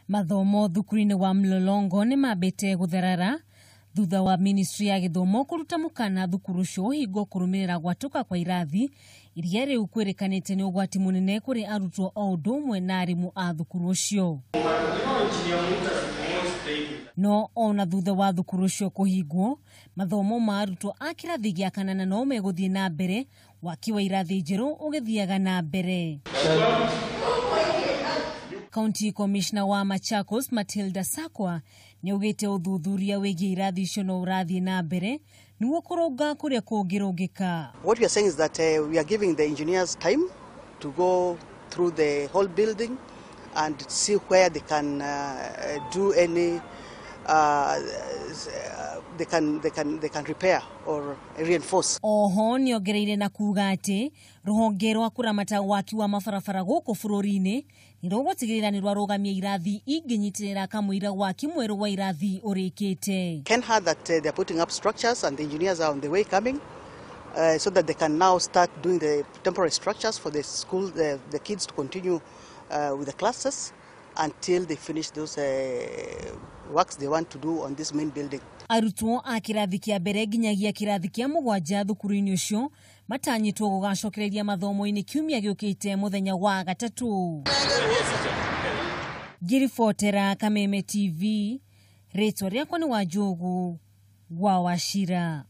Mathomo thukuru-inĩ wa Mlolongo nĩ mambĩte gũtherara thutha wa ministry ya gĩthomo kũruta mũkana thukuru ũcio ũhingwo kũrũmĩrĩra gwatũka kwa irathi iria rĩu kwĩrĩkanĩte nĩ ũgwati mũnene kũrĩ arutwo o ũndũ ũmwe na arimũ a thukuru ũcio. No ona thutha wa thukuru ũcio kũhingwo, mathomo ma arutwo a kĩrathi gĩa kanana no megũthiĩ na mbere, waki wa irathi njerũ ũgĩthiaga na mbere. County Commissioner wa Machakos Matilda Sakwa nĩaugĩte ũthuthuria wĩgiĩ irathi icio no ũrathiĩ na mbere nĩguo kũrũnga kũrĩa kũngĩrũngĩka. What we are saying is that we are giving the engineers time to go through the whole building and see where they can do any they can repair or reinforce. Oho nĩongereire na kuga atĩ rũhonge rwa kũramata waki wa mabarabara gũkũ bũrũri-inĩ nĩ rũgũtigĩrĩra nĩ rwarũgamia irathi ingĩnyitĩrĩra kamũira waki mwerũ wa irathi ũrĩkĩte. KeNHA that they are putting up structures and the engineers are on the way coming so that they can now start doing the temporary structures for the school, the kids to continue with the classes until they finish those works they want to do on this main building. Arutwo a kĩrathi kĩa mbere nginyagia kĩrathi kĩa mũgwanja thukuru-inĩ ũcio matanyĩtwo gũgacokereria mathomo-inĩ kiumia gĩũkĩte mũthenya wa gatatũ. Ngĩribotera Kameme TV, rĩtwa rĩakwa nĩ Wanjũgũ wa Wachira.